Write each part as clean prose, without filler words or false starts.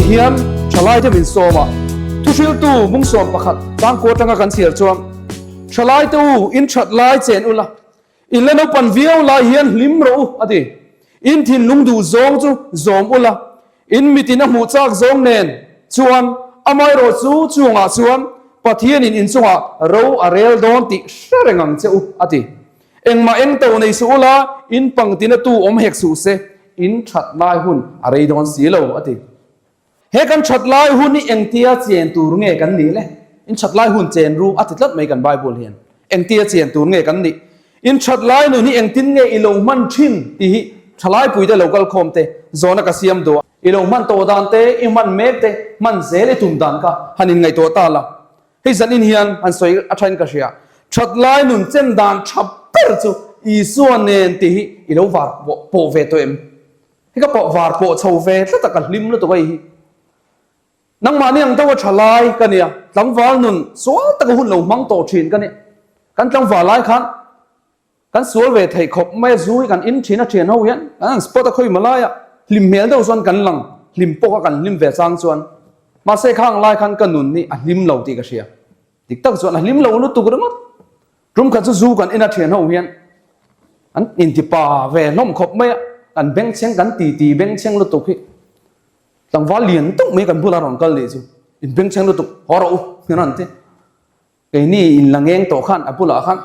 hian thalaite min sawm a, thuhriltu mungsawm pakhat tlangkua atanga kan chhiar chuan, Thalaite u, in that lai chen ula, in la naupan viau lai hian hlim rawh u, a ti. In thinlung duh zawng chu zawm ula, in mitin a hmuh chak zawng nen chuan amaherawh chu chungah chuan Pathianin in chungah ro a rel dawn tih hre reng ang che u, a ti. Engmah eng to nei suh ula, in pangtina tu awm hek suh se, in that lai hun a rei dawn si lo, a ti. He kan that lai hun hi engtia chen tur nge kan nih le? In that lai hun chen ru a ti tlat mai kan Bible hian. Engtia chen tur nge kan nih? In that lai nun hi engtin nge i lo hman thin tih hi thalaipui te lo kal khawm te zawhna ka siam duh a. I lo hman tawh dan te, i hman mek te, hman zel i tum dan kha han inngaihtuah ta la. Hei zanin hian han sawi a thain ka hria. That lai nun chen dan tha ber chu Isua nen tih hi i lo var pawh ve tawh em? Hei ka pawh var pawh chho ve tlat a ka hlim lutuk a hei hi. Nangmahni ang deuh a tha lai ka nia, tlangval nun sual taka hun lo hmang tawh thin ka nia. Kan tlangval lai khan Kan sual ve theih khawp mai a, zu hi kan in thin a thian ho hian kan han spot a khawi malai a, hlim hmel deuh chuan kan lang, hlim pawk a kan hlim ve chang chuan mahse khang lai khan ka nun hi a hlim lo tih ka hria. Dik tak chuan a hlim lo lutuk ringawt. Tum khat chu zu kan in a thian ho hian an inti pa ve hlawm khawp mai a, kan bengchheng kan ti ti bengchheng lutuk hi tlangval lian deuh mai kan bulah rawn kal leh chu in bengchheng lutuk haw rawh u hian an ti. Keini in la ngeng tawh khan a bulah khan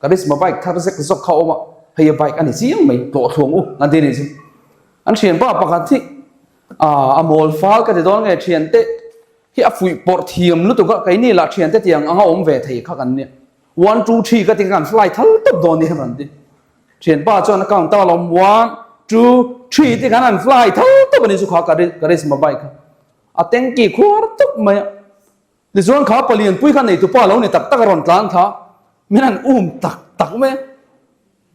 Karizma bike thar zek zawk kha a awm a, hei a bike a ni chiang mai, tlawh thluang u an ti nih chu. An thianpa pakhat hi a mawl fal ka ti dawn nge thiante hi a fuih pawrh thiam lutuk a, keini lah thiante tiang anga awm ve thei kha kan nia. One two three ka ti kha kan fly thal tawp dawn nia an ti. Thianpa chuan a count ta alawm one two three ti khan an fly thal tawp a ni chu kha Karizma bike kha. A tanky khuar tawp mai a. Tichuan kha palian pui kha neitu pa lo ni tak tak a rawn tlan kha min han um tak tak mai a.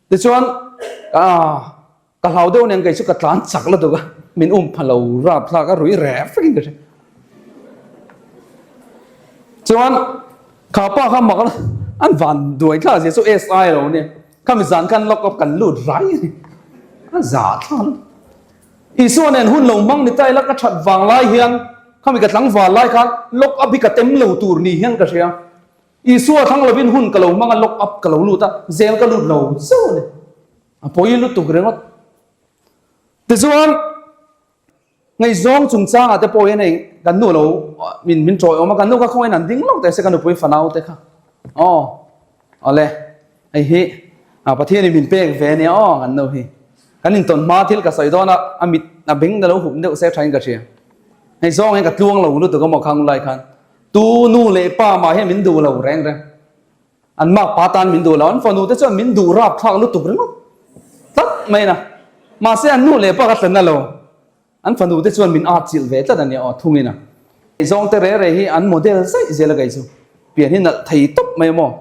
Tichuan ah ka hlau deuh nen kei chu ka tlan chak la tuk a, min um pha lo rap thlak a rui rep vekin ka hria. Chuan kha pa kha mak an van duai thlak zia chu SI lo nia, khami zan khan lock up kan lut rai a ni, a za thlak lutuk. Isua nen hun lo hmang ni ta ila ka that vang lai hian khami ka tlangval lai khan lock up hi ka tem lo tur ni hian ka hria. Isua thlang lovin hun ka lo hmang a lock up ka lo lut a, zel ka lut lo zeuh a ni. A pawi lutuk ringawt. Tichuan ngaihzawng chungchangah te pawh hian hei kan nu lo min min tawiawm a, kan nu kha khawngaih in an ding lawk teh se ka nupui fanau te kha. Aw awle. Hei hi a Pathianin min pek ve ania aw kan nu hi. Kan intawn hma thil ka sawi dawn a, a mit a beng na lo hup deuh se thain ka hria. Hei zawng hian ka tluang lo lutuk a maw khang lai khan. Tu nu leh pa mah hian min duh lo reng reng. An mak pa tan min duh lo, an fanu te chuan min duh rap thlak lutuk ringawt tlat mai na. Mahse an nu leh pa ka tlan na lo. An fanu te chuan min at chilh ve tlat a nia aw thungin a. Zawng te re re hi an model zaih zel a kei chu. Pian hi nalh thei tawp mai maw.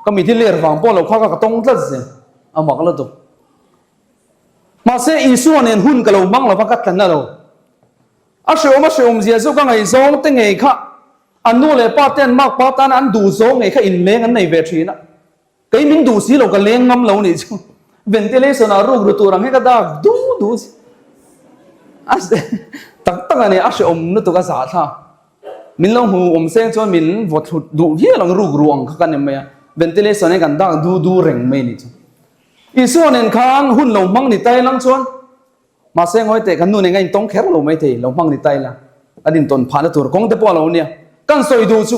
Ka mit hi ler vang pawh lo kha ka ka tawng tlat zel a mak lutuk. Mahse Isua nen hun ka lo hmang lova ka tlan a lo. A hreawm a hreawm zia chu ka ngaihzawng te ngei kha an nu leh pa te an mak pa tana an duh zawng ngei kha inleng an nei ve thin a. Kei min duh si lo ka leng ngam lo nih chu ventilation ah ruk ru tur ang hi ka dak du du si a tak tak a ni a hreawm lutuk a zah thla min lo hmu awm seng chuan min vaw thlut duh viau ang ruk ru ang kha ka ni mai a ventilation hi kan dak du du reng mai nih chu Isua nen khan hun lo hmang ni tai lang chuan Mahse ngawi teh kan nu nen ka intawng kher lo maithei, lo hmang ni ta ila, kan intawn phahna tur kawng te pawh a lo nia. Kan sawi duh chu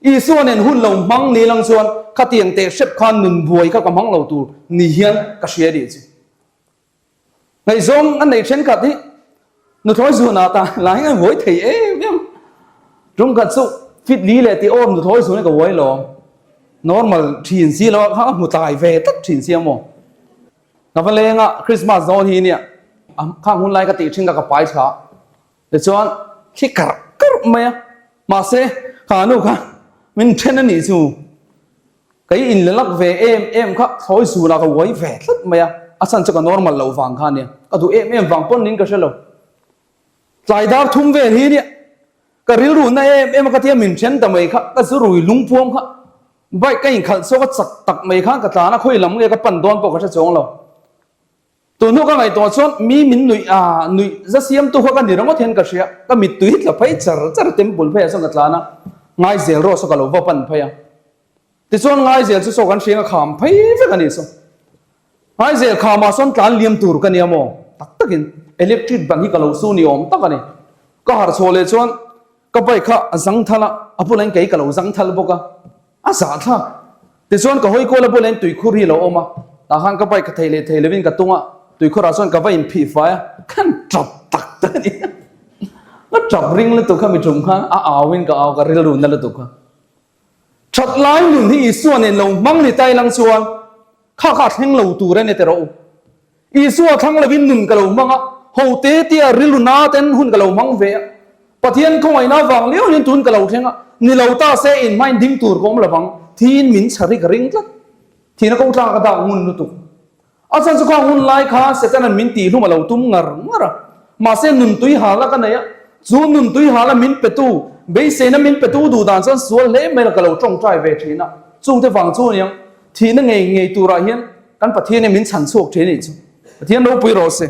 Isua nen hun lo hmang ni lang chuan khatiang teh hrep khan nun buai kha ka hmang lo tur ni hian ka hria dih chu. Ngaihzawng an nei thenkhat hi nuthlawi zunah ta lah hian an vuai thei em em. Tum khat chu fit li leh tih awm nuthlawi zun hi ka vuai lo. Normal thin si lo a kha ka hmu tlai ve tlat thin sia maw. Ka va leng a, Christmas dawn hi nia, a khang hun lai ka tih thin kha ka pai thla. Tichuan thli karh karh mai a, mahse kha nu kha min then a nih chu. Kei in la lak ve em em kha thlawi zul ah ka uai ve tlat mai a, a chhan chu ka normal loh vang kha nia, ka duh em em vang pawn niin ka hre lo. Tlai dar thum vel hi nia, ka rilru na em em a ka tia min then ta mai kha, ka zu rui lungpuam kha. Bike ka inkhalh chhuak a chak tak mai khan ka tlan a, khawi lam nge ka pan dawn pawh ka hre chuang lo. Tun hnu ka ngaihtuah chuan mi min nuih a, nuih za siamtu kha ka ni ringawt hian ka hria. Ka mittui tla phei char char temple pheiah chuan ka tlan a, Ngaizel rawh saw ka lo va pan phei a. Tichuan Ngaizel chu saw kan hriang a kham phei vek a ni saw. Ngaizel khamah sawn tlan liam tur ka nia maw? Tak takin electric ban hi ka lo su ni awm tak a ni. Ka harh chhuah leh chuan ka bike kha a zangthal a, a bulah hian kei ka lo zangthal bawk a. A zahthlak. Tichuan ka hawi kual a bulah hian tuikhur hi a lo awm a, tah khan ka bike ka thei leh thei lovin ka tung a, tuikhurah chuan ka va inphih fai a, khan tap tak tak a ni. Ka tap ring lutuk kha mi tum khan a au in ka au ka rilru na lutuk kha. That lai nun hi Isua nen lo hmang ni tai lang chuan kha kha a thleng lo tur a ni ti rawh u. Isua thlang lovin nun ka lo hmang a, ho te tia rilru na ten hun ka lo hmang ve a. Pathian khawngaihna avang liau hian tun ka lo thleng a, ni lo ta se in hmain ding tur ka awm lovang, thiin min chha ri ka ring tlat. Thihna ko tlak a dak ngun lutuk. A chhan chu khang hun lai kha Setanan min tihhlum a lo tum ngar ngar a. Mahse nun tui hala ka nei a, chu nun tui hala min petu, beiseina min petu duh dan chuan sual hle mai la ka lo tawngtai ve thin a. Chungte vang chu aniang, thihna ngei ngei turah hian kan Pathian in min chhan chhuak thin a nih chu. Pathian ropui rawh se.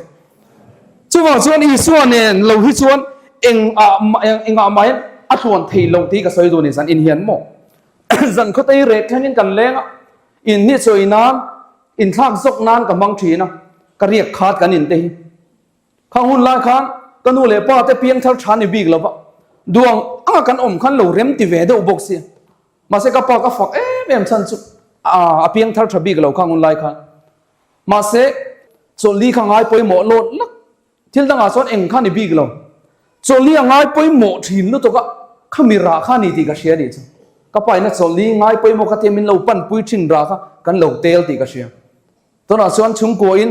Chuvang chuan Isua nen lo hi chuan engah engah mah hian a tluan thei lo tih ka sawi duh a ni zan in hian maw. Zan khawtei rek thlengin kan leng a, in hi chawi nan Inthlak zawk nan ka hmang thin a, ka riak khat kan in te hi. Khang hun lai khan ka nu leh pa te piang thar tha ni bik lo va, duang anga kan awm khan lo rem ti ve deuh bawk sia. Mahse ka pa ka fak em em chhan chu a piang thar tha bik lo khang hun lai khan. Mahse chawlhli kha ngai pawimawh lawt lak. Thil dangah chuan eng kha ni bik lo. Chawlhli a ngai pawimawh thin lutuk a, khami rah kha a ni tih ka hria a nih chu. Ka pa ina chawlhli ngai pawimawh kha tia min lo panpui thin rah kha kan lo tel tih ka hria. Tunah chuan chhungkuain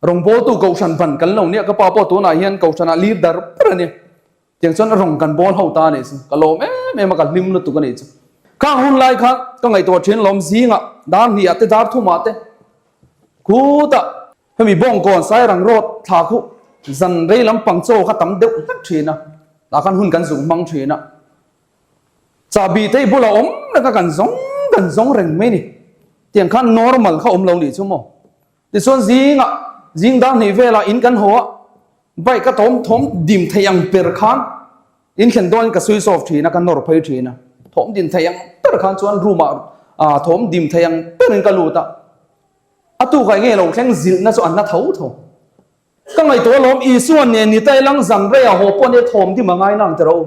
rawngbawltu kohhran ban kan lo nia, ka pa pawh tunah hian kohhranah lir dar ber a nia. Tiang chuan a rawng kan bawl ho ta a nih chu. Ka lawm em em a, ka hlim lutuk a nih chu. Khang hun lai khan ka ngaihtuah thin lawm zingah dar hnih ah te dar thumah te khutah hemi bawngkawn Sairang road thla khu zan rei lampang chaw kha tam deuh hlek thin a, tah khan hun kan zuk hmang thin a. Chahbi te bulah awm reng a kan zawng kan zawng reng mai ni. Tiang khan normal kha awm lo nih chu maw. Tichuan zingah zing dar hnih velah in kan haw a, Bike a tawm thawm dim thei ang ber khan in thlen dawnin ka switch off thin a, ka nawr phei thin a. Thawm dim thei ang ber khan chuan room ah thawm dim thei ang berin ka lut a. A tukah enge lo thleng zilhna chu an la tho tho. Ka ngaihtuah alawm Isua nen ni ta ilang zan rei a haw pawh nia thawm dim a ngai nang tiraw u.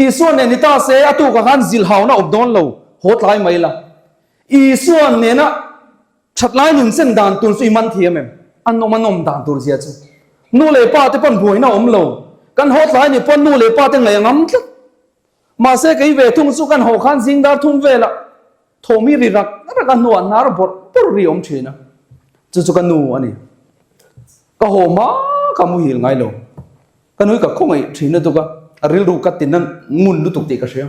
Isua nen ni ta se a tukah khan zilhhauna awm dawn lo haw tlai mai la. Isua nena That lai nun chen dan tur chu i man thiam em? A nawm a nawm dan tur zia chu. Nu leh pa te pawn buaina awm lo. Kan haw tlai ni pawn nu leh pa te ngaih a ngam tlat. Mahse kei ve thung chu kan haw khan zing dar thum velah thawm hi ri rak rak a hnuah hnar bawrh bawrh ri awm thin a. Chu chu ka nu a ni. Ka haw hma ka muhil ngai lo. Ka nu hi ka khawngaih thin lutuk a, a rilru ka tina ngun lutuk tih ka hria.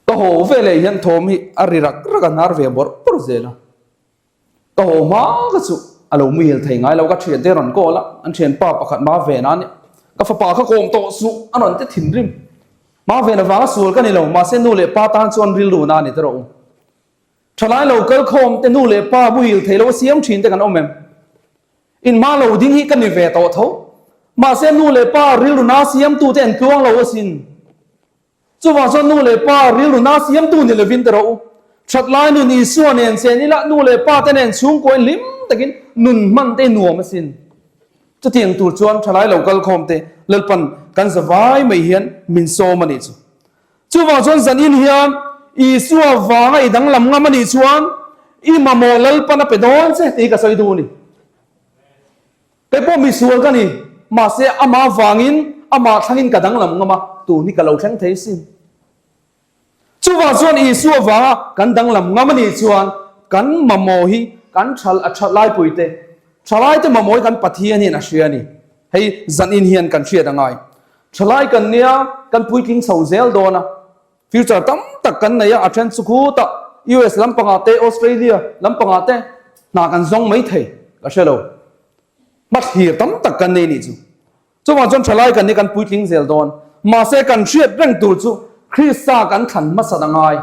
Ka haw ve leh hian thawm hi a ri rak rak a, hnar ve bawrh bawrh zel a. Ka haw hma ka chu a lo muhil thei ngai lo, ka thiante rawn call a, an thianpa pakhat hma ven a nia, ka fapa kha kawm tawh suh a rawn ti thinrim. Hma ven avanga sual ka ni lo, mahse nu leh pa tan chuan rilru na a ni tawh rawh u. Thalai lo kal khawm te nu leh pa muhil thei lo a siam thin te kan awm em? In hma lo ding hi ka ni ve tawh tho, mahse nu leh pa rilru na siamtu te an tluang lo asin. Chuvang chuan nu leh pa rilru na siamtu ni lovin ti rawh u. That lai nun Isua nen chen ila nu leh pa te nen chhungkawiin hlim takin nun hman te nuam asin. Chutiang tur chuan thalai lo kal khawm te Lalpan kan za vai mai hian min sawm a nih chu. Chuvang chuan zanin hian Isua vanga i danglam ngam a nih chuan i mamawh Lalpan a pe dawn che tih hi ka sawi duh a ni. Kei pawh misual ka ni, mahse amah vangin amah thlangin ka danglam ngam a, tun hi ka lo thleng thei sin. Chuvang chuan Isua vanga kan danglam ngam a nih chuan kan mamawh hi kan thal a tha laipui te, thalai te mamawh hi kan Pathian hian a hria a ni. Hei zanin hian kan hriat a ngai. Thalai kan nia, kan puitling chho zel dawn a, future tam tak kan nei a, a then chu khutah US lampangah te, Australia lampangah te hna kan zawng mai thei ka hre lo. Hmathlir tam tak kan nei nih chu. Chuvang chuan thalai kan ni kan puitling zel dawn. Mahse kan hriat reng tur chu Krista kan thlan hmasat a ngai.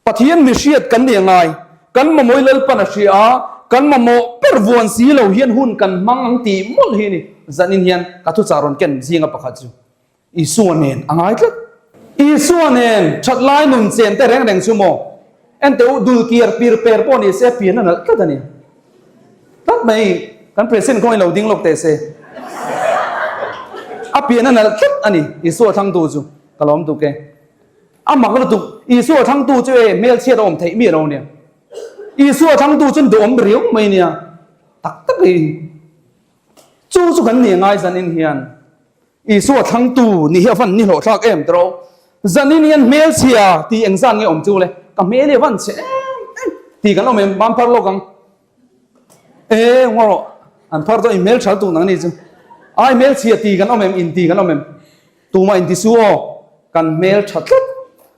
Pathian mi hriat kan nih a ngai. Kan mamawi Lalpan a hria a, kan mamawh ber vuan si lo hian hun kan hmang ang tih mawlh hi a ni. Zanin hian ka thuchah rawn ken zinga pakhat chu Isua nen a ngai tlat. Isua nen that lai nun chen te reng reng chu maw? Enteh u, dul kiar pir per pawh ni se a pian a nalh tlat a ni. Tlat mai, kan President kawngin lo ding lawk teh se. A pian a nalh tlat a ni, Isua thlangtu chu ka lawm tuk e. A mak lutuk, Isua thlangtu chu e hmelchhiat a awm theih mi alo nia. Isua thlangtu chuan duhawm riau mai nia. Tak tak ei. Chu chu kan ni ngai zanin hian. Isua thlangtu ni hi a van ni hlawh thlak em tawh. Zanin hian hmelchhia tih engzan nge awm chu le? Ka hmel hi a van chhe em em tih kan awm em? Mam phar lawk ang. E ngaw rawh. An phar dawn i hmeltha lutuk nang ni chu. Ai hmelchhia tih kan awm em? Inti kan awm em? Tumah inti su aw, kan hmel tha tlat,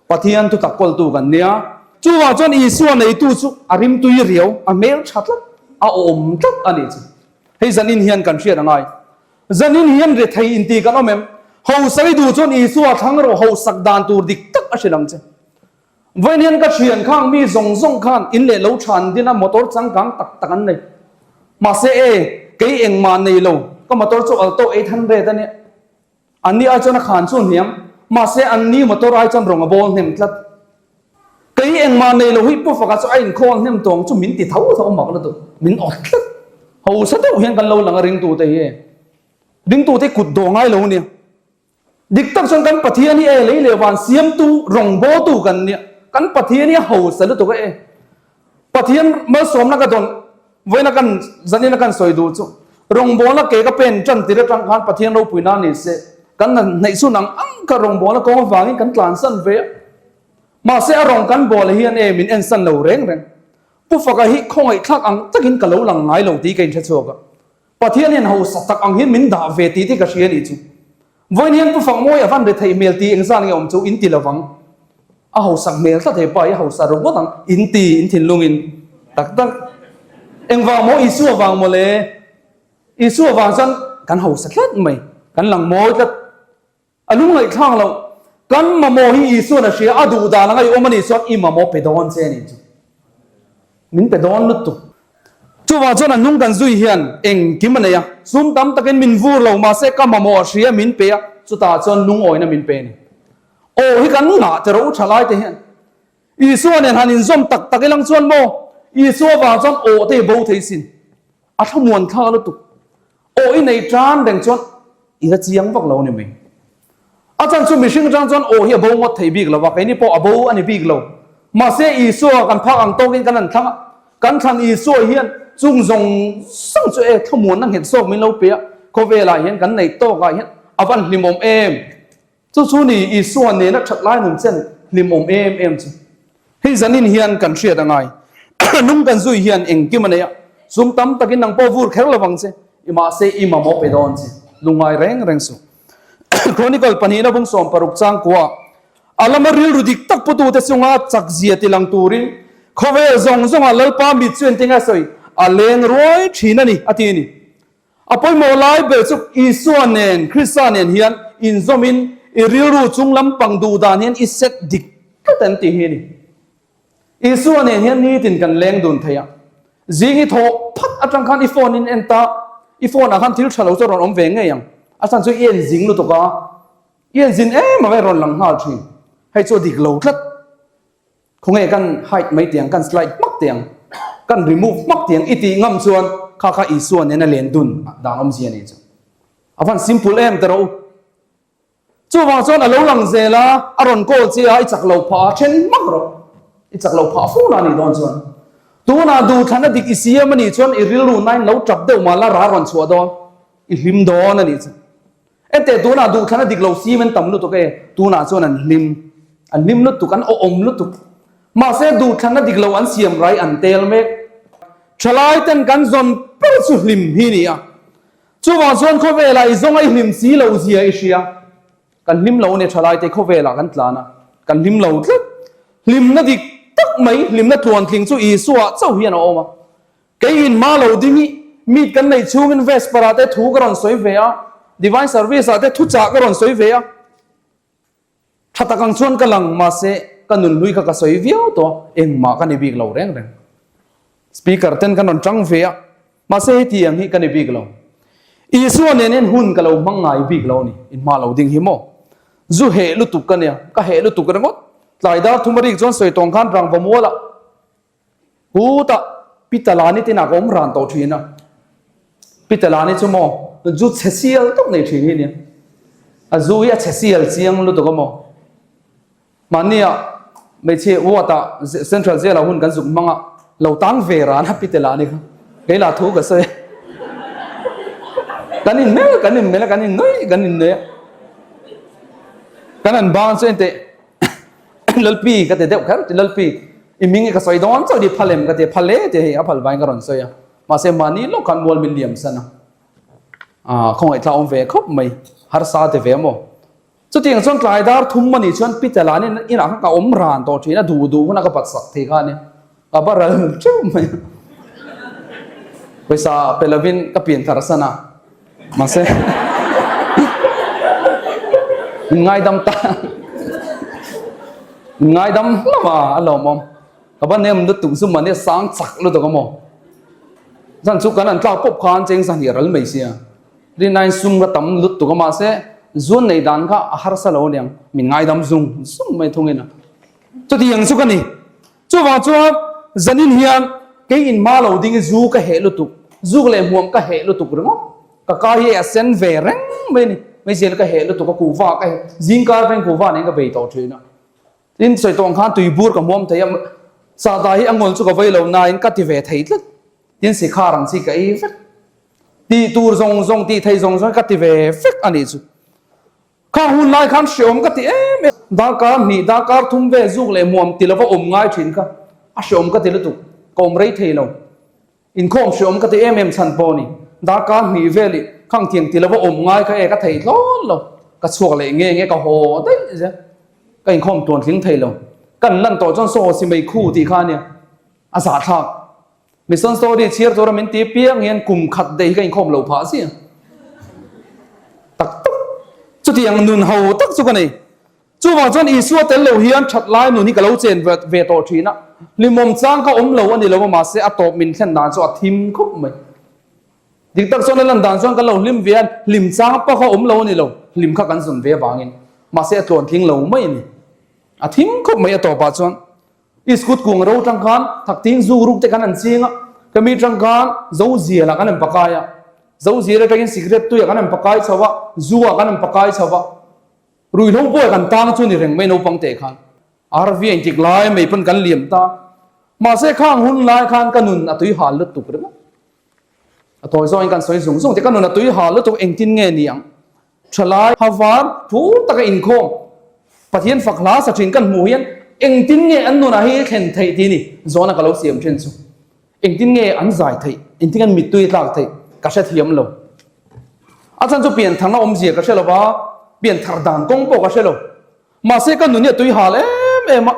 Pathian thutak kawltu kan nia. Chuvang chuan Isua neitu chu a rimtui riau, a hmel tha tlat, a awm tlat a nih chu. Hei zanin hian kan hriat a ngai. Zanin hian rethei inti kan awm em? Hausak i duh chuan Isua thlang rawh hausak dan tur dik tak a hrilh ang che. Vawiin hian ka thian khang mi zawng zawng khan in leh lo than din a motor changkang tak tak an nei. Mahse e, kei engmah nei lo, ka motor chu Alto 800 a nia. Anni ai chuan a khan chu hniam, mahse anni motor ai chuan rawng a bawl hnem tlat. Kei engmah nei lo hi Pu Faka chu a inkhawl hnem tawng chu min ti tho tho mak lutuk, min awt tlat. Hausa deuh hian kan lo lang a ringtute hi e. Ringtute hi kut dawh ngai lo nia. Dik tak chuan kan Pathian hi e lei leh van siamtu rawngbawltu kan nia. Kan Pathian hi a hausa lutuk a e. Pathian malsawmna ka dawn vawiina kan zanina kan sawi duh chu rawngbawlna ke ka pen tan tir atang khan Pathian ropui nan ni se kan hnaih chhun ang ang kha rawngbawlna kawng avangin kan tlansan ve a mahse a rawng kan bawl hian e min ensan lo reng reng Pu Faka hi khawngaihthlak ang takin ka lo lang ngai lo tih ka inhre chhuak a Pathian hian hausa tak ang hian min dah ve tih te ka hria a nih chu. Vawiin hian Pu Fakmawi a van re theih hmel tih engzan nge awm chu in ti lovang. A hausak hmel tlat he pa i hausa ru ngawt ang in ti in thinlungin tak tak. Engvang maw Isua vang maw le? Isua vang chuan kan hausa tlat mai, kan lang mawi tlat. A lungngaihthlak loh. Kan mamawh hi Isuan a hria, a duh dan anga i awm a nih chuan i mamawh pe dawn che a nih chu. Min pe dawn lutuk. Chuvang chuan a hnung kan zui hian engkim a nei a, sum tam takin min vur lo mahse ka mamawh a hria min pe a, chutah chuan lungawina min pe a ni. Aw hi kan ngah te ro tha lai te hian Isua nen han inzawm tak tak ilang chuan maw Isua vang chuan aw te hi bo thei sin. A thlamuan thlak lutuk. Aw i nei tan reng chuan i la chiang vak lo a ni mai. A chan chu mihring atang chuan aw hi a bo ngawt thei bik lo va, keini pawh a bo a ni bik lo. Mahse Isua kan phak ang tawkin kan han thlang a, kan thlan Isua hian chung zawng zawng chu e thlamuanna nghet zawk min lo pe a, khawvelah hian kan neih tawkah hian a van hlimawm em! Chu chu ni Isua nena that lai nun chen hlimawm em em chu. Hei zanin hian kan hriat a ngai. Nung kan zui hian engkim a nei a, sum tam takin nang pawh vur kher lovang che, i mahse i mamawh pe dawn che, lungngai reng reng suh. Chronicle pahnihna bung 16 chang kuah a lama rilru dik tak putute chunga chakzia tilang turin khawvel zawng zawnga Lalpa mit chu engtin nge a sawi? A leng ruai thin a ni, a ti a ni. A pawimawh lai ber chu Isua nen, Krista nen hian inzawmin i rilru chung lampang duh dan hian i set dik tlat an tih hi a ni. Isua nen hian nitin kan leng dun thei a. Zing i thawh phat atang khan i phone in en ta, i phone ah khan thil tha lo chu a rawn awm ve ngei ang. A chhan chu i en zing lutuk a, i en zin em ang a i rawn lang nghal thin. Hei chu a dik lo tlat. Khawnge kan hide mai tiang, kan slide hmak tiang, kan remove hmak tiang i tih ngam chuan kha kha Isua nena len dun dan awmzia nih chu. A van simple em te rawh u. Chuvang chuan a lo lang zel a, a rawn call che a, i chak lo phah a, then hmak rawh. I chak lo phah fur a nih dawn chuan. Tunah duhthlanna dik i siam a nih chuan i rilru nain lo tap deuh mah la ra rawn chhuah dawn, i hlim dawn a nih chu. Enteh tunah duhthlan a dik lo sim an tam lutuk e, tunah chuan an hlim, an hlim lutuk, an awhawm lutuk. Mahse duhthlan a dik lo an siam rai an tel mek. Thalai ten kan zawn ber chu hlim hi ni a. Chuvang chuan khawvelah i zawnga i hlim si lo zia i hria. Kan hlim lo ania thalai te khawvelah kan tlan a, kan hlim lo tlat. Hlimna dik tak mai, hlimna tluantling chu Isua chauh hian a awm a. Kei in ma lo ding i meet kan neih chhungin Vesper ah te thu ka rawn sawi ve a, Divine Service ah te thuchah ka rawn sawi ve a. Tha tak ang chuan ka lang mahse ka nunhlui kha ka sawi viau tawh a, engmah ka ni bik lo reng reng. Speaker ten kan rawn tang ve a, mahse heti ang hi ka ni bik lo. Isua nen hian hun ka lo hmang ngai bik lo a ni, in hma lo ding hi maw? Zu heh lutuk ka nia, ka heh lutuk ringawt. Tlai dar thum a rik chuan sawi tawng khan rangva mual ah Hutah Pi Talani te inah ka awm ran tawh thin a. Pi Talani chu maw zu chhe sial tak nei thin hi nia. A zu hi a chhe sial chiang lutuk a maw. Mahnia hmeichhia ward ah Central Jail ah hun kan zuk hmang a, lo tang ve ran a Pi Talani kha. Kei lah thu ka sawi a. Kan inmel kan inmel a, kan innui kan innui a. Kan an bang chu enteh Lalpi ka ti deuh kher ti Lalpi i hming hi ka sawi dawn chauh ni phal em ka ti a phal e tih hei a phal vangin ka rawn sawi a mahse mahni lawk khan mual min liam san a ah khawngaih thlak awm ve khawp mai harsa ti ve maw chutiang chuan tlai dar thum a nih chuan Peter lah nen inah khan ka awm ran tawh thin a duh duh hunah ka bat sak thei kha a nia ka va ral teuh mai a pawisa pe lovin ka pian thar san a. Mahse min ngaidam ta min ngaidam hlauh a a lawmawm ka va nem lutuk chu mahni a sang chak lutuk a maw zan chu kan an tlak pawp khan cheng zahnih a ral mai sia rinaiin sum ka tam lutuk a mahse zuan nei dan kha a harsa lo aniang min ngaidam zung zung mai thungin a chutiang chu ka ni. Chuvang chuan zanin hian kei in hma lo ding i zu ka heh lutuk, zuk leh hmuam ka heh lutuk ringawt. Ka ka hi a sen ve reng mai a ni. Hmeichhia ka heh lutuk a, kuhva ka heh, zingkar atangin kuhva nen ka bei tawh thin a. Tin, sawi tawh ang khan tuibur ka hmuam thei a, sahdah hi a ngawl chu ka vei lo nain ka ti ve thei tlat. Tin, sikhar ang chi ka ei vek. Tih tur zawng zawng, tih thei zawng zawng hi ka ti ve vek a nih chu. Kha hun lai khan hreawm ka ti em em. Darkar hnih, darkar thum vel zuk leh muam ti lova awm ngai thin kha a hreawm ka ti lutuk, ka awm rei thei lo. Inkhawm hreawm ka ti em em chhan pawh a ni. Darkar hnih vel i khang thiang ti lova awm ngai kha e ka thei tlawn lo. Ka chhuak leh nge nge ka haw daih zel. Ka inkhawm tuan tling thei lo. Kan lan tawh chuan saw si mai khu tih kha a nia. A zahthlak. Mission story chhiar tura min ti piang hian kum khat daih hi ka inkhawm lo phah zia. Tak tak. Chutiang nun ho tak chu ka nei. Chuvang chuan Isua tel lo hian that lai nun hi ka lo chen ve tawh thin a. Hlimawm chang ka awm lo a ni lo a mahse a tawp min thlen dan chu a thim khawp mai. Dik tak chuan a lan dan chuan kan lo hlim ve a, hlim chang pawh kha awm lo a ni lo. Hlim kha kan zun ve avangin. Mahse a tluan tling lo mai a ni. A thim khawp mai a tawpah chuan. Iskut kung ro tang khan thakting zu ruk te khan an ching a, ka mi tang khan zo zial ah kan an pakai a, zo zial atangin cigarette tui ah kan an pakai chho a, zu ah kan an pakai chho a, ruihhlo pawh kan tang chu ni reng mai naupang teh khan RV a intik lai mai pawn kan liam ta, mahse khang hun lai khan ka nun a tui hal lutuk ringawt. A tawi zawngin kan sawi zung zung te ka nun a tui hal lutuk engtin nge ni ang? Thalai havar phur taka inkhawm Pathian fak hla sa thin kan hmuh hian engtin nge an nunah hi thlen theih tih ni zawhna ka lo siam thin chu. Engtin nge an zai theih, engtin an mittui tlak theih ka hre thiam lo. A chhan chu piantharna awmzia ka hre lo va, pianthar dan kawng pawh ka hre lo. Mahse ka nun hi a tui hal em em a,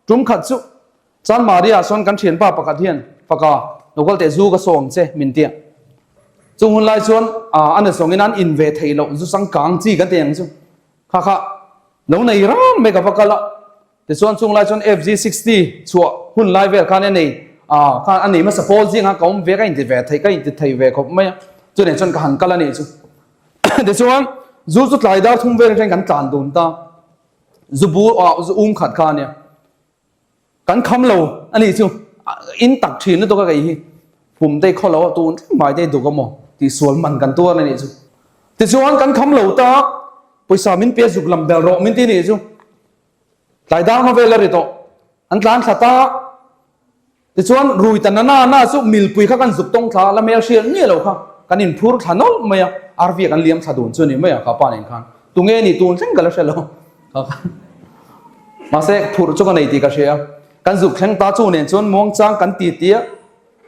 tum khat chu Chuan Maria chuan kan thianpa pakhat hian, Faka, lo kal teh zu ka sawm che, min ti a. Chung hun lai chuan a na zawngin an in ve theih loh zu changkang chi kan ti ang chu. Kha kha lo nei ram mai ka va kal a. Tichuan chung lai chuan FG 60 chhuah hun lai vel khan a nei khan a nei hmasa pawl zingah ka awm ve ka inti ve thei ka inti thei ve khawp mai a. Chutiang chuan ka han kal a nih chu. Tichuan zu chu tlai dar thum vel atangin kan tlan dun ta. Zu bur zu um khat kha a nia. Kan kham lo a nih chu in tak thin lutuk a kei hi pum te khaw lo a tun thleng mai te duk a maw tih sual man kan tuar a nih chu tichuan kan kham lo ta pawisa min pe zuk lam bel rawh min ti nih chu tlai dang hma vel a ri tawh an tlan thla ta Tichuan rui ta na na na chu milpui kha kan zuk tawng thla a, la hmel hriat nge lo kha kan inphur thla nawlh mai a, RV ah kan liam thla dun chu a ni mai a kha pa nen khan tunge ni tun thleng ka la hre lo kha kha mahse phurh chu ka nei tih ka hria kan zuk thleng ta chu nen chuan muangchang kan ti ti a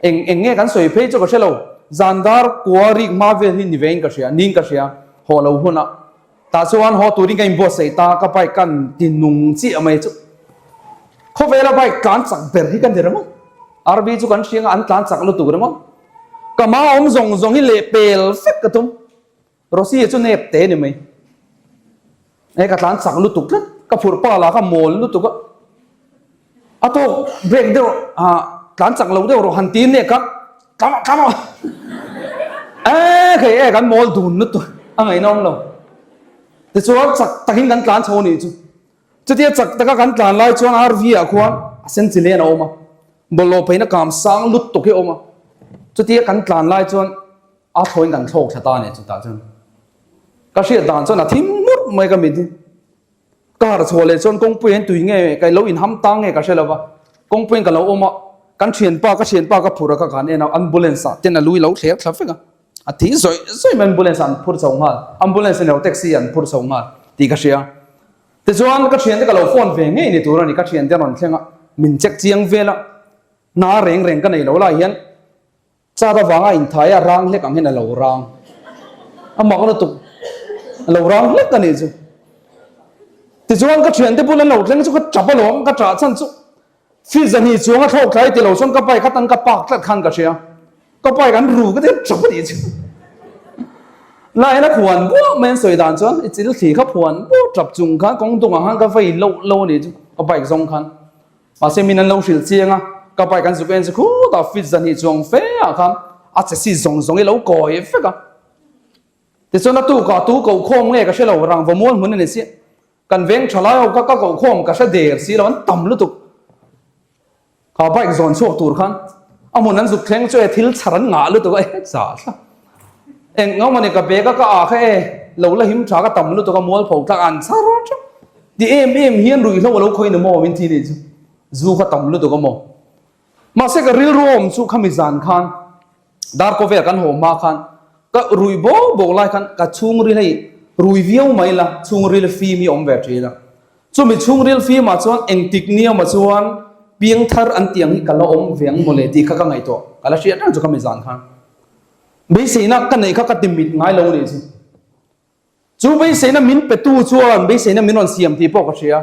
eng eng nge kan sawi phei chu ka hre lo zan dar kua rik hma vel hi ni vein ka hria ning ka hria haw lo hunah Tah chuan haw turin ka inbuatsaih ta, ka bike kan ti nung chiah mai chu. Khawvela bike tlan chak ber hi ka ni ringawt. RV chu kan hriang a, an tlan chak lutuk ringawt. Ka hma awm zawng zawng hi leh pel vek ka tum. Rosy-a chu nep te ni mai. He ka tlan chak lutuk tlat, ka phurh pa lah kha mawl lutuk a. A tawk break deuh a. tlan chak lo deuh rawh han ti nek a, tlan rawh tlan rawh e khei e kan mawl dun lutuk a ngaihnawm lo. Tichuan chak takin kan tlan chho nih chu. Chutia chak taka kan tlan lai chuan RV ah khuan a sen chi len a awm a, bawlhhlawh pheina kam sang lutuk hi a awm a. Chutia kan tlan lai chuan a thlawin kan thlawk thla ta a ni chutah chuan. Ka hriat dan chuan a thim murh mai ka mit hi. Ka harh chhuah leh chuan kawngpui hian tui nge ka lo inham tang nge ka hre lo va, kawngpuiin ka lo awm a, kan thianpa ka thianpa ka phur a ka kan en a, ambulance ah ten a lui lo thler thla vek a, a thi zawih zawih mai ambulance ah an phur chho nghal, ambulance ni lo taxi ah an phur chho nghal tih ka hria. Tichuan ka thiante ka lo phone ve ngei ni tur a ni, ka thiante an rawn thleng a, min check chiang vel a, hna reng reng ka nei lo lai hian, Car avanga inthai a rang hlek ang hian a lo rang. A mak lutuk. A lo rang hlek a nih chu. Tichuan ka thiante bul an lo thleng chu ka tap alawm, ka tah chhan chu feet zahnih chuang a thlawk thlai ti lo chuan ka bike kha tan ka park tlat khan ka hria. Ka bike an ru ka ti tap a nih chu. Lain a phuan buah mai an sawi dan chuan i chil thli kha phuan buah tap chung khan kawng dungah khan ka vei loh lo a nih chu ka bike zawng khan. Mahse min an lo hrilh chiang a, ka bike an zuk en chu khutah fit zahnih chuang fe ah khan a che si zawng zawng i lo kawi vek a. Tichuan a tukah tu koh khawm nge ka hre lo, rangva mual hmun a ni si. Kan veng tha lai ho kha ka koh khawm ka hre der si lo, an tam lutuk. Kha bike zawn chhuak tur khan a hmun an zuk thleng chu e thil chhar an ngah lutuk a, e zah thla. Eng ngawm a ni ka bag a ka ah kha e lo la him tha ka tam lutuk a mualpho tlak an chhar tha. Ti em em hian ruihhlo a lo khawi ni maw min thi nih chu zu kha tam lutuk a maw. Mahse ka rilru awm chu khami zan khan darkaw vel kan haw hma khan ka rui bawk bawk lai khan ka chhungril hei rui viau mai la chhungril fim hi awm ve thin a. Chumi chhungril fimah chuan engtik niamah chuan piangthar an tih ang hi ka la awm ve ang mawle tih kha ka ngaihtuah ka la hriat reng chu khami zan khan. Beiseina ka neih kha ka ti mit ngai lo nih chu. Chu beiseina min petu chuan beiseina min rawn siam tih pawh ka hria.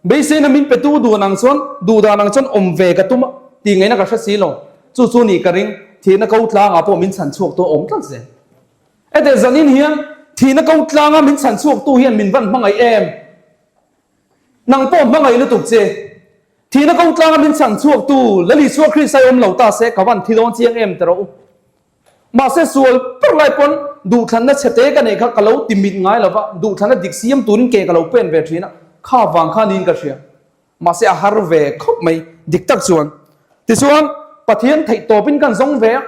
Beiseina min petu duh ang chuan duh dan ang chuan awm ve ka tum a tih ngaihna ka hre si lo. Chu chu nih ka ring, thihna ko tlangah pawh min chhan chhuak tu a awm tlat zel. Heti zanin hian thihna ko tlanga min chhan chhuak tu hian min van hmangaih em? Nang pawh hmangaih lutuk che. Thihna ko tlanga min chhan chhuak tu Lal Isua Krista i awm lo ta se ka van thi dawn chiang em ti rawh u. Mahse sual ber lai pawn duhthlanna chhete ka neih kha ka lo ti mit ngai lo va, duhthlanna dik siam turin ke ka lo pen ve thin a, kha vang kha niin ka hria. Mahse a har ve khawp mai dik tak chuan. Tichuan Pathian theih tawpin kan zawng ve a,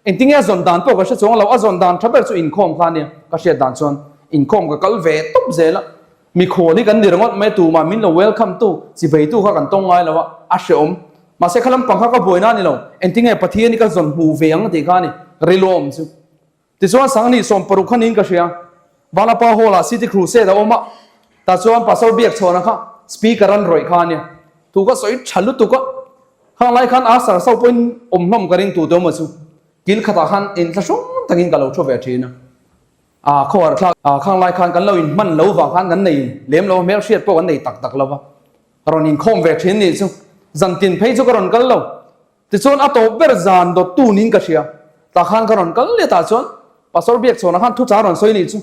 engtinge a zawn dan pawh ka hre chuang lo, a zawn dan tha ber chu inkhawm kha a nia, ka hriat dan chuan inkhawm ka kal ve tawp zel a. Mikhual hi kan ni ringawt mai tumah min lo welcome tu, chiveitu kha kan tawng ngai lo a, a hreawm. Mahse kha lampang kha ka buaina a ni lo, engtinge Pathian hi ka zawn hmuh ve ang tih kha a ni, rilawm chu. Tichuan Sangni 60 kha niin ka hria, Vanapa Hall ah City Crusade a awm a, tah chuan Pastor Biakchhawna kha speaker an rawih kha a nia. Thu ka sawi tha lutuk a, khang lai khan Asar so pawhin awm hlawm ka ring tu te awm a chu, kil khatah khan inthlahrung takin ka lo thu ve thin a. A khawhar thlak a khang lai khan kan lo in hman lo vang khan kan nei lem lo a, hmel hriat pawh kan nei tak tak lo va, rawn inkhawm ve thin nih chu zan tin phei chu ka rawn kal lo. Tichuan a tawp ber zan dawt tun in ka hria, tah khan ka rawn kal leh tah chuan Pastor Biakchhawnah khan thuchah rawn sawi nih chu,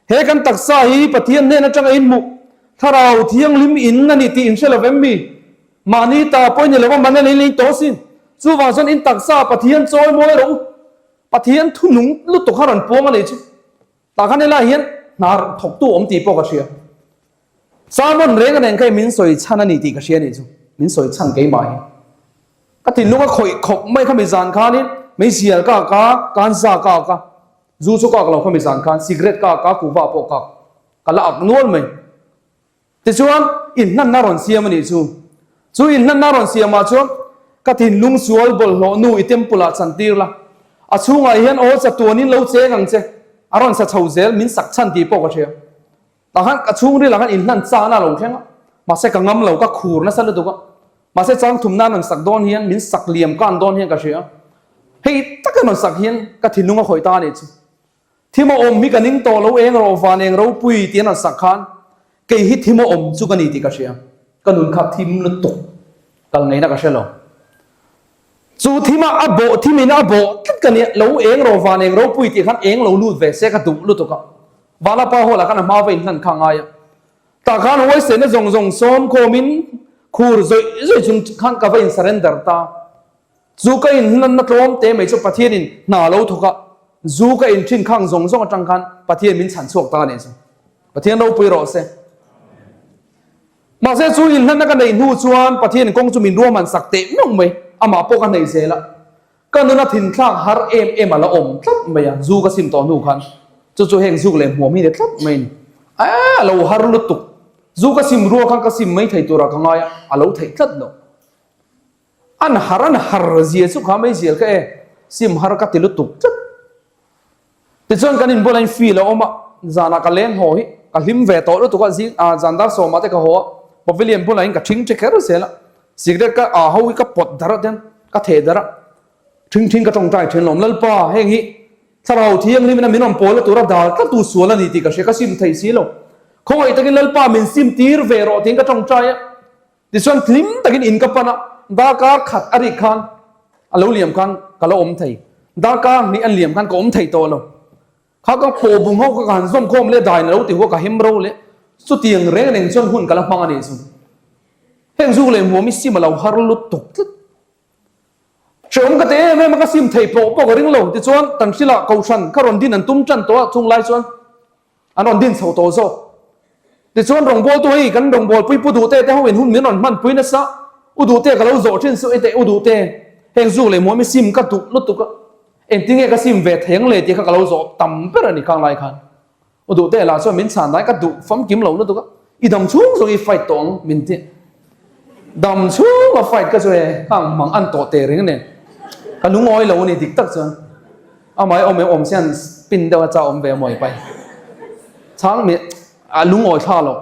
he kan taksa hi Pathian hnen atanga in hmuh Thlarau Thianghlim in a ni tih in hre lo vem mi? Mahni ta pawh i ni lo va, man a nei lei tawh sin. Chuvang chuan in taksa Pathian chawi mawi rawh u. Pathian thu nung lutuk kha rawn puang a nih chu. Tah khan helaiah hian hna thawktu awm tih pawh ka hria. Sermon reng a nen kha min sawi chhan a ni tih ka hria a nih chu. Min sawi chhan keimah hi. Ka thinlung a khawih khawp mai khami zan khanin meizial ka ak a, kanza ka ak a, zu chu ka ak lo khami zan khan, cigarette ka ak a, kuva pawh ka ak. Ka la ak nual mai. Tichuan, inhlanna rawn siam a nih chu. Chu inhlanna rawn siamah chuan ka thinlung sual bawlhhlawh nu i temple ah chantir la. A chhungah hian aw chatuanin lo cheng ang che. A rawn sa chho zel, min sak chhan tih pawh ka hria. Tah khan ka chhungril ah khan inhlan chahna a lo thleng a, mahse ka ngam lo, ka khur nasa lutuk a. Mahse chang thumna an rawn sak dawn hian, min sak liam kan dawn hian ka hria. Hei taka an rawn sak hian ka thinlung a khawih ta a nih chu. Thim a awm hi ka ning tawh lo eng rawh van eng ropui tih an rawn sak khan kei hi thim a awm chu ka ni tih ka hria. Ka nun kha thim lutuk kal ngaihna ka hre lo. Chu thim a a bawh thim in a bawh tlat ka nia lo eng rawh van eng ropui tih khan eng lo lut ve se ka duh lutuk a. Vanapa hall ah khan a hma va inhlan kha a ngai a. Tah khan huaisehna zawng zawng sawm khawm in khur zawih zawih chung khan ka va in surrender ta. Zu ka inhlanna tlawm te mai chu Pathianin hna a lo thawk a, zu ka inthin khang zawng zawng atang khan Pathian min chhan chhuak ta a nih chu. Pathian ropui rawh se. Mahse chu inhlanna ka neih hnu chuan Pathianin kawng chu min ruahman sak teh meuh mai, amah pawh ka hneih zel a. Ka nuna thinthlak har em em a la awm tlat mai a, zu ka sim tawh hnu khan chu chu heng zuk leh hmuam hi ni tlat mai a ni. A lo har lutuk, zu ka sim rual khan ka sim mai thei turah ka ngai a, a lo theih tlat lo. An har an har zia chu kha mai zial ka e, sim har ka ti lutuk tlat. Tichuan kan inbual a in feel a awm a, zanah ka leng haw hi ka hlim ve tawh lutuk a, zing ah zan dar sawmah te ka haw a, pavilion bulah in ka thing che kher zel a, cigarette ka ah ho hi ka pawt darh a tiang ka theh darh a, thing thing ka tawngtai thin lawm Lalpa heng hi thlarau thianghlim in a min rawn pawl a tura dal tlat tu sual a ni tih ka hria ka sim thei si lo, khawngaih takin Lalpa min sim tir ve rawh tiin ka tawngtai a. Tichuan hlim takin in ka pan a, darkar khat a rik khan a lo liam khan ka lo awm thei, darkar hnih a liam khan ka awm thei tawh lo. Kha ka pawh bung ho kha ka han zawm khawm leh dain a lo ti huak a hem ro leh chutiang reng reng chuan hun ka la hmang a nih chu. Heng zuk leh hmuam i sim a lo har lutuk tlat. Hrehawm ka ti em em a, ka sim thei pawh pawh ka ring lo. Tichuan Tanhrila Kohhran kha rawn din an tum tan tawh a, chung lai chuan An rawn din chho tawh zawk. Tichuan rawngbawltu hei kan rawngbawlpui Pu Duhte te ho in hun min rawn hmanpui nasa. U Duhte ka lo zawh thin suh i teh U Duhte, heng zuk leh muam i sim ka duh lutuk a, engtin nge ka sim ve thei ang le tih kha ka lo zawh tam ber a ni khang lai khan. U Duhte lah chuan min chhan dai ka duh famkim lo lutuk a, i dam chhung zawng i fight tawh ang min ti. Dam chhung a fight ka chu e khang mang an tawh teh reng nen ka lungawi lo a ni dik tak chuan. Amah awm em awm sian spin deuh a cha awm ve mawi pai. Chhang mi a lungawi thla lo.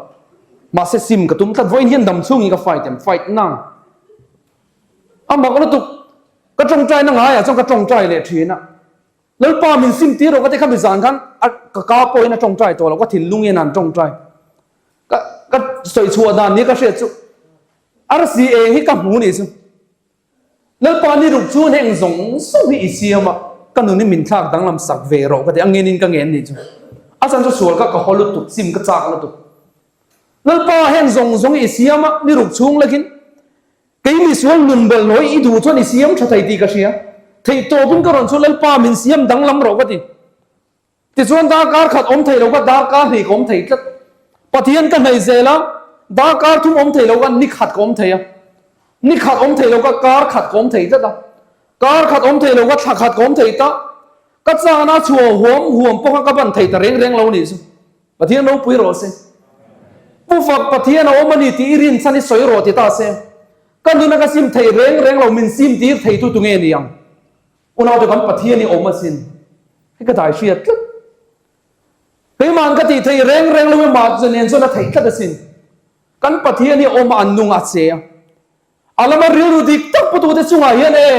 Mahse sim ka tum tlat vawiin hian dam chhungin ka fight em fight nang. A mak lutuk ka tawngtai na ngaiah chuan ka tawngtai leh thin a. Lalpa min sim tir rawh ka ti kha mi zan khan a ka ka pawhin a tawngtai tawh lo ka thinlung hian an tawngtai. Ka ka sawi chhuah dan ni ka hriat chu arsi eng hi ka hmu nih chu. Lalpa ni ruk chuan heng zawng zawng hi i siam a, ka nun hi min thlak danglam sak ve rawh ka ti a, ngenin ka ngen nih chu. A chan chu sual kha ka haw lutuk, sim ka chak lutuk. Lalpa heng zawng zawng hi i siam a, ni ruk chhung lekin kei misual nun bawlhhlawh hi i duh chuan i siam tha thei tih ka hria. Theihtawpin ka rawn chu Lalpa min siam danglam rawh ka ti. Tichuan darkar khat awm thei lo kha darkar hnih ka awm thei tlat. Pathian ka hnaih zel a, darkar thum awm thei lo kha ni khat ka awm thei a. Ni khat awm thei lo kha kar khat ka awm thei tlat a. Kar khat awm thei lo kha thla khat ka awm thei ta. Ka chana chhuah huam huam pawh kha ka ban thei ta reng reng lo nih chu. Pathian ropui rawh se. Pu fak Pathian a awm a ni tih i rin chhan i sawi rawh ti ta se. Ka nuna ka sim thei reng reng lo min sim tir thei tu tunge ni ang. Unaute kan Pathian i awm asin. Hei ka dai hriat tlat. Keima'n ka tih theih reng reng lo emaw chu nen chuan a theih tlat asin. Kan Pathian hi awm a an nung a che a. A lama rilru dik tak putute chungah hian e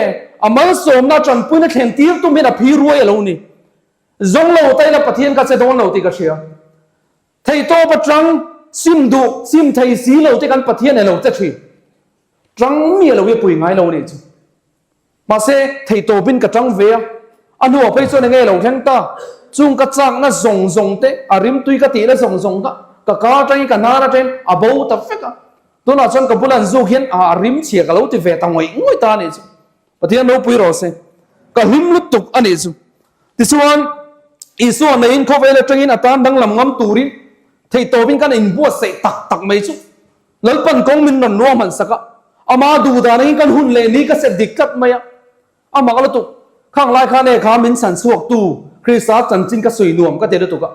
a malsawmna tanpuina thlen tir tum hian a phi ruai a lo ni. Zawng lo ta ila Pathian ka che dawn lo tih ka hria. Theihtawp atang sim duh, sim thei si lo te kan Pathian e lo che thin. Tang mi a lo hi a pui ngai lo a nih chu. Mahse, theihtawpin ka tang ve a, a hnuah phei chuan enge lo thleng ta? Chung ka chakna zawng zawng te, a rimtui ka tihna zawng zawng kha ka ka atangin ka hnar atangin a bo ta vek a. Tunah chuan ka bula an zuk hian a rim chhia ka lo ti ve ta ngawih ngawih ta a nih chu. Pathian ropui rawh se. Ka hlim lutuk a nih chu. Tichuan, Isua neiin khawvel atangin a tan danglam ngam turin theihtawpin kan inbuatsaih tak tak mai chu. Lalpan kawng min rawn ruah hman sak a, ama duh dan angin kan hun leh ni ka set dik tlat mai a. A mak lutuk, khang lai khan e kha min chhan chhuak tu Krista chanchin ka sawi nuam ka ti lutuk a.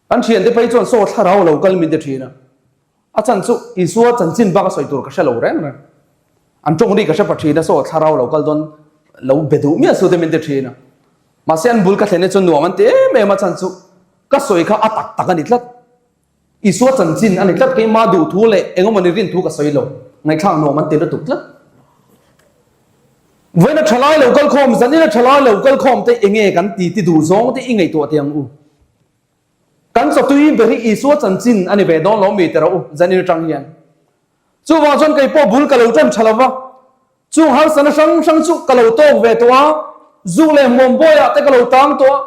Kan thiante phei chuan saw thlarau lo kal min ti thin a. A chan chu Isua chanchin bak a sawi tur ka hre lo reng reng. An tawng ri ka hre pa thin a, saw thlarau lo kal dawn lo be duh miah su te min ti thin a. Mahse an bul ka thlen hi chuan nuam an ti em em a chan chu ka sawi kha a tak tak a ni tlat. Isua chanchin a ni tlat, keimah duh thu leh engemaw ni rin thu ka sawi lo, ngaihthlak nuam an ti lutuk tlat. Vawiin a thalai lo kal khawm, zanin a thalai lo kal khawm te enge kan ti ti duh zawng te i ngaihtuah teh ang u. Kan chawtui ber hi Isua chanchin a ni ve dawn lo mi ti rawh u, zanin atang hian. Chuvang chuan kei pawh bul ka lo tan tha lo va, chung harsana hrang hrang chu ka lo tawk ve tawh a, zuk leh hmuam bawiah te ka lo tang tawh a,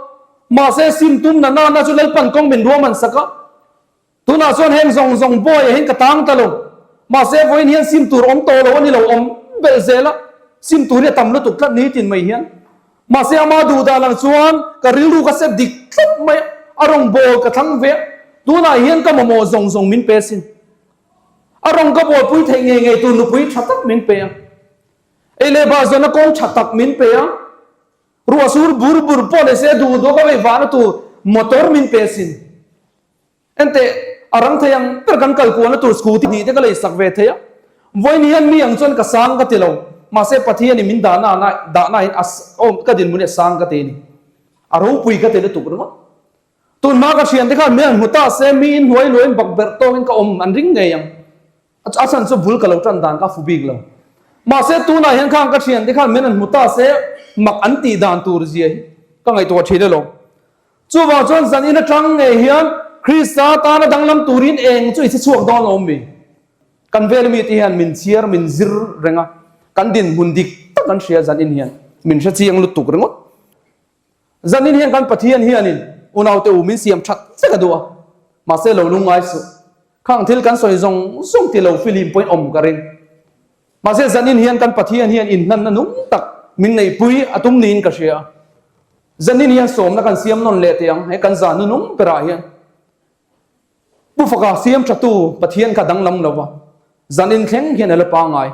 mahse sim tum na nana chu Lalpan kawng min ruahman sak a, tunah chuan heng zawng zawng bawiah hian ka tang ta lo, mahse vawiin hian sim tur awm tawh lo a ni lo awm belh zel a. Sim tur hi a tam lutuk tlat nitin mai hian. Mahse ama duh dan ang chuan ka rilru ka set dik tlat mai a, a rawngbâwl ka thlang ve a, tunah hian ka mamawh zawng zawng min pe asin. A rawng ka buaipui theih ngei ngei tur nupui tha tak min pe a. Ei leh bah zawhna kawng tha tak min pe a. Ruah sur bur bur pawh leh se duh duh ka vei vahna tur motor min pe asin. Enteh, a rang thei ang ber kan kal kualna tur scooty hnih te ka lei sak ve thei a. Vawiin hian mi ang chuan ka sang ka ti lo. Mahse Pathianin min dahna dahna in a aw ka dinhmun hi a sang ka ti a ni. A ropui ka ti lutuk ringawt. Tunhma ka thiante khan min han hmu ta se miin hnuai luain bakberh tawngin ka awm an ring ngei ang. A chhan chu bul ka lo tan dan ka fu bik lo. Mahse tunah hian khang ka thiante khan min han hmu ta se mak an tih dan tur zia hi ka ngaihtuah thin elo. Chuvang chuan zan in atang ngei hian Krista tana danglam turin eng chu i che chhuak dawn lo mi? Kan vel mite hian min chhiar min zir reng a, kan dinhmun dik tak an hria zan in hian min hre chiang lutuk ringawt. Zanin hian kan Pathian hianin unaute u min siam that vek a duh a, mahse lo lungngai suh. Khang thil kan sawi zawng zawng ti lo film pawhin awm ka ring. Mahse zanin hian kan Pathian hian inhlanna nung tak min neihpui a tum niin ka hria a. Zanin hian sawmna kan siam nawn leh teh ang, he kan zan nunung berah hian. Pu Faka siam thatu Pathian kha danglam lo va, zanin thleng hian a la pangngai.